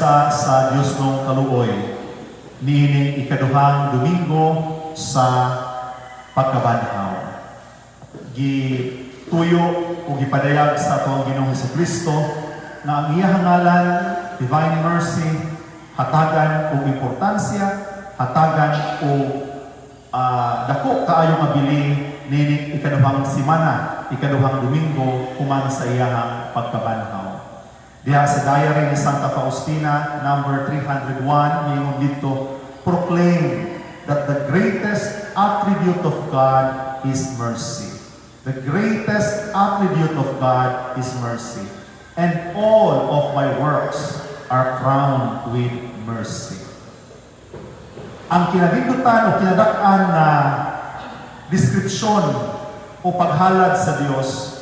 Piyesta sa Diyos nung Kaluoy niining ikaduhang Domingo sa pagkabanhaw. Gituyo o gipadayag sa atong Ginoong Kristo na ang iyang ngalan, Divine Mercy, hatagan og importansya, hatagan og dako kaayo nga bili niining ikaduhang simana, ikaduhang Domingo human sa iyahang pagkabanhaw. Diha sa diary ni Santa Faustina, number 301, miingon dito, "Proclaim that the greatest attribute of God is mercy." The greatest attribute of God is mercy. "And all of my works are crowned with mercy." Ang kinanindutan o kinadak-an na deskripsyon o paghalad sa Dios,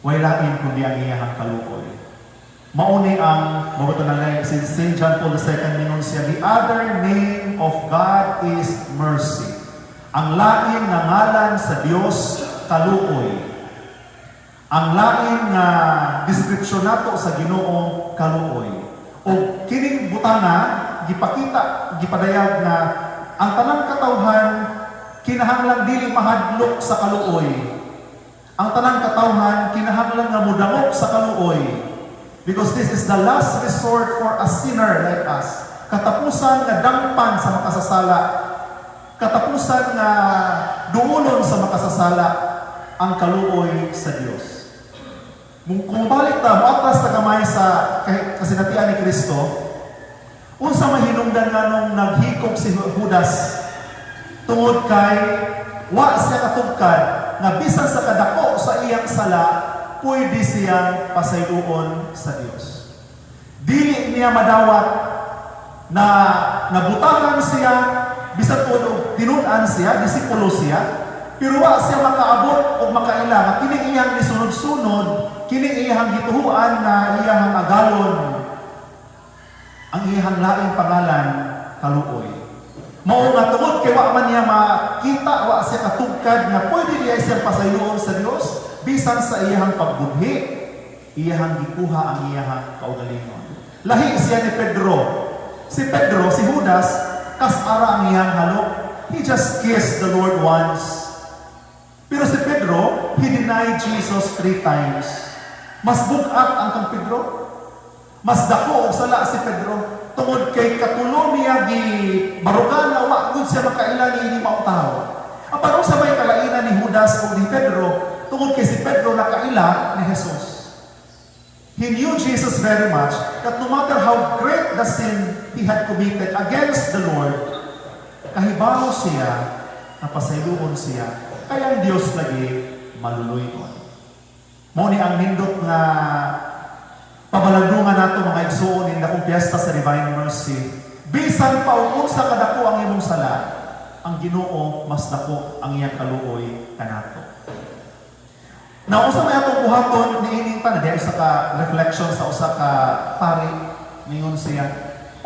way lain kundi ang iyahang kaluoy. Mao ni ang mabuto na lang si St. John Paul II, mingon siya, "The other name of God is mercy." Ang lain nga ngalan sa Dios, kaluoy. Ang lain nga deskripsyon nato sa Ginoo, kaluoy. O kining butanga gipakita, gipadayag nga ang tanang katawhan kinahanglan dili mahadlok sa kaluoy. Ang tanang katawhan kinahanglan nga mudangop sa kaluoy. Because this is the last resort for a sinner like us. Katapusan nga dangpan sa makasasala. Katapusan nga duulon sa makasasala ang kaluoy sa Dios. Kung balik ta, moatras ta gamay sa kasinatian ni Kristo, unsa mahinungdan nga nung naghikog si Judas tungod kay wa siya katugkad nga bisan sa kadako sa iyang sala, pwede siyang pasayloon sa Dios? Dili niya madawat na nabutakan siya, bisan og tinun-an siya, disipulo siya, pero wa siya makaabot o makaila nga kini iyang nisunod-sunod, kini iyang gituhuan na iyang agalon, ang iyang laing pangalan, kaluoy. Mao nga tungod kay wa man niya makita, wa siya katugkad nga pwede niya siyang pasayloon sa Dios, bisan sa iyang pagbudhi, iyang gikuha ang iyang kaugalingon. Lahi siya ni Pedro. Si Pedro, si Judas, kas-ara ang iyang halok. He just kissed the Lord once. Pero si Pedro, he denied Jesus three times. Mas bugat ang kang Pedro. Mas dako og sala si Pedro. Tungod kay katulo niya gi barugan na wa gud siya makaila ni ini maong tao. Ang parang sa may kalainan ni Judas o ni Pedro, tungod kay si Pedro nakaila ni Jesus. He knew Jesus very much, that no matter how great the sin he had committed against the Lord, kahibaw siya, na pasayloon siya, kaya ang Diyos lagi maluluyon. Mao ni ang nindot nga pabalandungan nato, mga igsuon, ning dakong piyesta sa Divine Mercy. Bisan pa og unsa kadako ang imong sala, ang Ginoo mas dako ang iyang kaluoy kanato. Na unsa may atong buhaton niining tanan diha, usa ka reflection sa usa ka pari, ningon siya.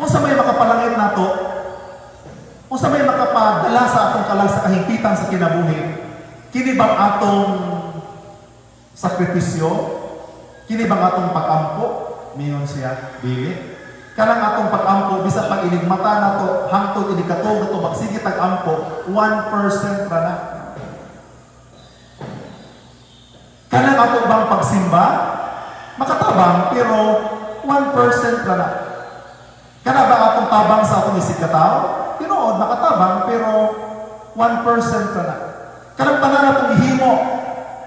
Unsa may makapalangit nato? Unsa may makapadala sa atong kalag sa kahimpitan sa kinabuhi? Kini bang atong sakripisyo? Kini bang atong pag-ampo? Mingon siya, dili. Kanang atong pag-ampo, bisan pag inig mata nato, hangtod inig katuog nato, magsige tag-ampo, 1% ra na. Kanang ato bang pagsimba? Makatabang, pero 1% ra na. Kana ba atong tabang sa atong isig katao? Tinuod, makatabang, pero 1% ra na. Kanang tanan atong gihimo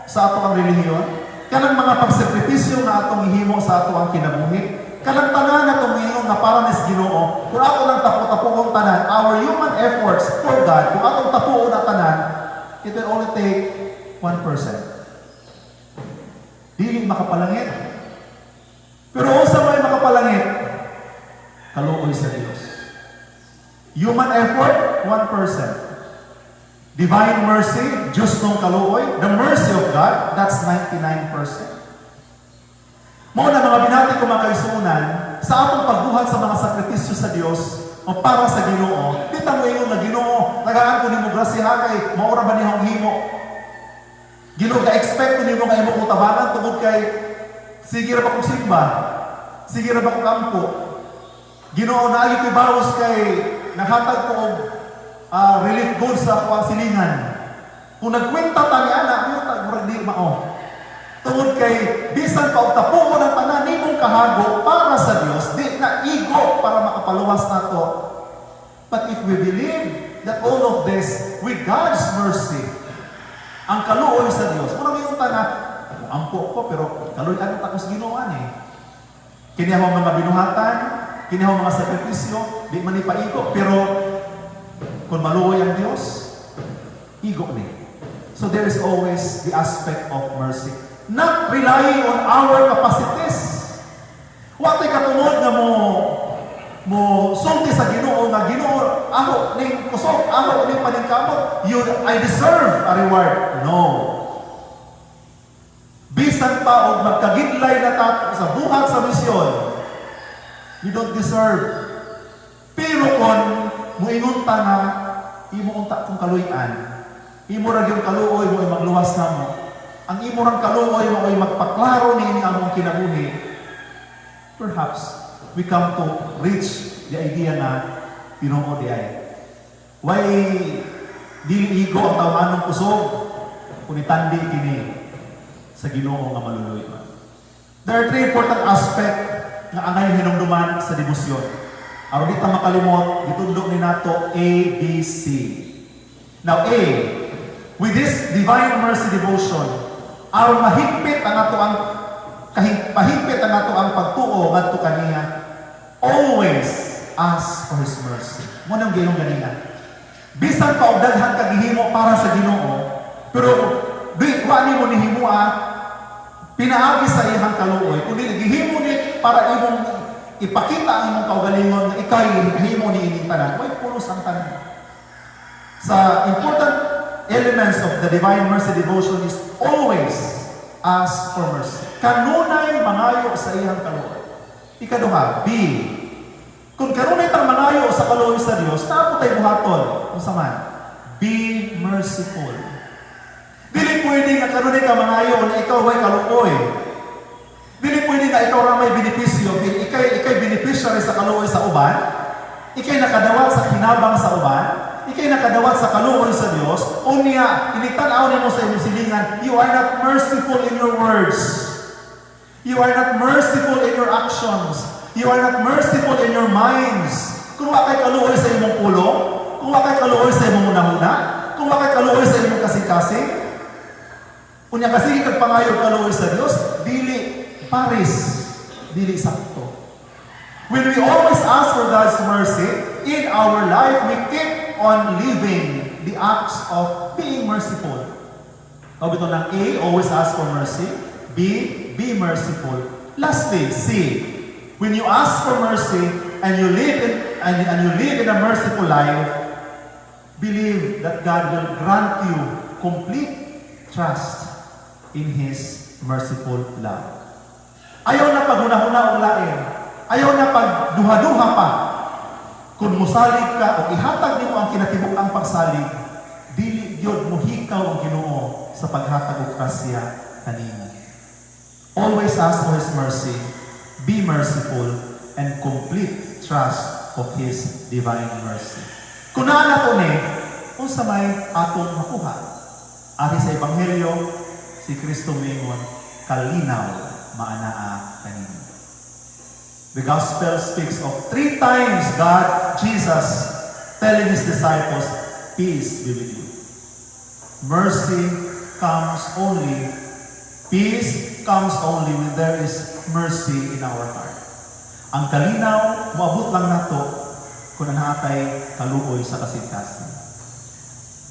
sa ato ang relihiyon, kanang mga pagsakripisyo nga atong gihimo sa ato ang kinabuhi, kanang tanan atong ingon nga para nis Ginoo, kung ato lang tapo-tapuon tanan, our human efforts for God, kung atong tapuon ang tanan, it will only take 1%. Dili makapalangit. Pero unsa may makapalangit? Kaluoy sa Dios. Human effort, 1%. Divine mercy, Diyos nung kaluoy, the mercy of God, that's 99%. Mao na, mga binati ko mga kaigsuonan, sa atong pagbuhat sa mga sakripisyo sa Dios o para sa Ginoo, di ta mo ingon na, "Ginoo, tagaan ko nimo grasya kay mao ra ba ni akong himo? Ginoo, ga-expect ko nimo nga imo kong tabangan tungod kay sige ra ba kong simba, sige ra ba kong ampo." Ginoo, naagi ko'y bawas kay naghatag ko og relief goods sa akoang silingan. Kung nagkwenta ta ni ana, yuta murag di mao. Tungod kay bisan pa og tapuon ang tanan nimong kahago para sa Dios, di na igo para makapaluwas nato. But if we believe that all of this with God's mercy, ang kaluoy sa Dios, murag yung na, ampo ko pero kaluy-an ta ko sa Ginoo eh. Kini akong mga binuhatan, kini akong mga sakripisyo, di man ni paigo, pero kung maluoy ang Dios, igo ni. So there is always the aspect of mercy. Not relying on our capacities. Wa tay katungod nga mo sulti sa Ginoo nga, "Ginoo, ako ning kusog, ako ning paningkamot, you I deserve a reward." No. Bisan pa og magkagidlay na ta sa buhat sa misyon, we don't deserve. Pero kung muingon ta nga imo unta kong kaluy-an, imo ra gyud kaluoy mo magluwas namo. Ang imo rang kaluoy mo ay magpaklaro niini among kinabuhi. Perhaps we come to reach the idea na tinuod di ay. Why dili igo ang tawhanong kusog kung itandi kini sa Ginoo nga maluluy? There are three important aspect nga angay hinumduman sa debosyon. Aron di ta makalimot, gitudlo ni nato A, B, C. Now A, with this divine mercy devotion, aron mahigpit ang ato ang kahig pahigpit ang ato ang pagtuo ngadto kaniya, always ask for His mercy. Mao nang giingon ganina. Bisan pa og daghan kag gihimo para sa Ginoo, pero di wa nimo nihimoa pinaagi sa iyang kaluoy, kundi gihimo ni para imong ipakita ang imong kaugalingon nga ikay himo ni ining tanan. Way pulos ang tanan. Sa important elements of the divine mercy devotion is always ask for mercy. Kanunay mangayo sa iyang kaluoy. Ikaduha, B. Kung kanunay tang mangayo sa kaluoy sa Dios, naa po tay buhaton. Unsa man? Be merciful. Dili pwede nga kanunay ka mangayo na ikaw way kaluoy. Dili pwede nga ikaw ra may benepisyo, ikay beneficiary sa kaluoy sa uban, ikay nakadawat sa kinabang sa uban, ikay nakadawat sa kaluoy sa Dios, unya inig tan-aw nimo sa imong silingan, you are not merciful in your words. You are not merciful in your actions. You are not merciful in your minds. Kung wa kay kaluoy sa imong pulong, kung wa kay kaluoy sa imong hunahuna, kung wa kay kaluoy sa imong kasing-kasing, unya kasi kag pangayo kaluoy sa Dios, dili paris, dili sakto. When we always ask for God's mercy in our life, we keep on living the acts of being merciful. Tawag ito ng A, always ask for mercy. B, be merciful. Lastly, C, when you ask for mercy and you live in a merciful life, believe that God will grant you complete trust in His merciful love. Ayaw na paghuna-huna og lain. Ayaw na pagduha-duha pa. Kung musalig ka o ihatag nimo ang kinatibuk-ang pagsalig, dili gyud mohikaw ang Ginoo sa paghatag og grasya kanimo. Always ask for His mercy, be merciful, and complete trust of His divine mercy. Kung naa na ni, unsa may atong makuha? Ari sa Ebanghelyo, si Kristo miingon, "Kalinaw maanaa kanimo." The gospel speaks of three times God, Jesus, telling His disciples, "Peace be with you." Mercy comes only, peace comes only when there is mercy in our heart. Ang kalinaw, moabot lang nato kung naa tay kaluoy sa kasing-kasing.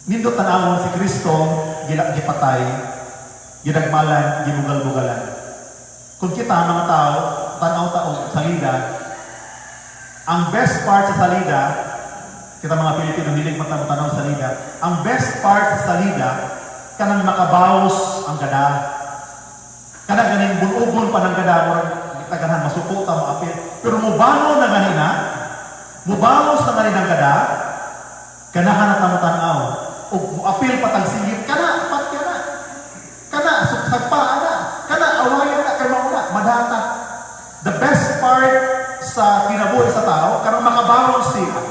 Nindot tanawon si Kristo, gipatay, gidagmalan, gibugal-bugalan. Kung kita mga tao, tanaw ta og salida, ang best part sa salida, kita mga Pilipino, hilig man ta tanaw sa salida, ang best part sa salida, kanang makabaws ang gada. Kanang ganing bulugon pa ng gada, murag tagahan masuko ta, maapil. Pero mubangon na ganina, mubangos na ganin ang gada, ganahan na tamo tan-aw. Ug muapil pa tag singit, kana, pat kana. Kana, sagpa ana. Kana, awayan na, kay mauna, madata. The best part, sa kinabuhi sa tao karon makabangon siya.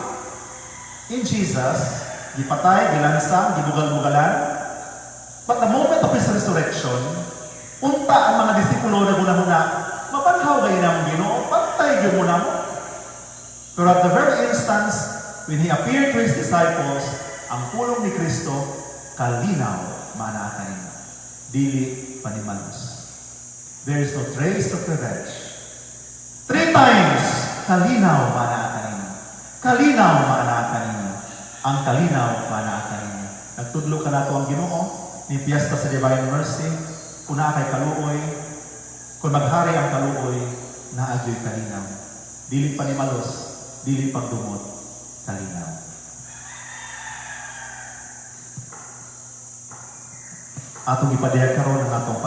In Jesus, gipatay, gilansang, gibugal-bugalan. But the moment of His resurrection, unta ang mga disipulo na gunahuna, "Mabanhaw gani namo Ginoo, pantay gyud mo namo." Pero at the very instance, when He appeared to His disciples, ang pulong ni Kristo, "Kalinaw maanaa kaninyo." Dili panimalos. There is no trace of revenge. Three times, "Kalinaw maanaa kaninyo. Kalinaw maanaa kaninyo. Ang kalinaw maanaa kaninyo." Nagtudlo kanato ang Ginoo ni piyesta sa Divine Mercy, kung naa kay kaluoy, kung maghari ang kaluoy, naa gyoy kalinaw. Dili panimalos, dili pagdumot, kalinaw. Atong ipadayag karon ang atong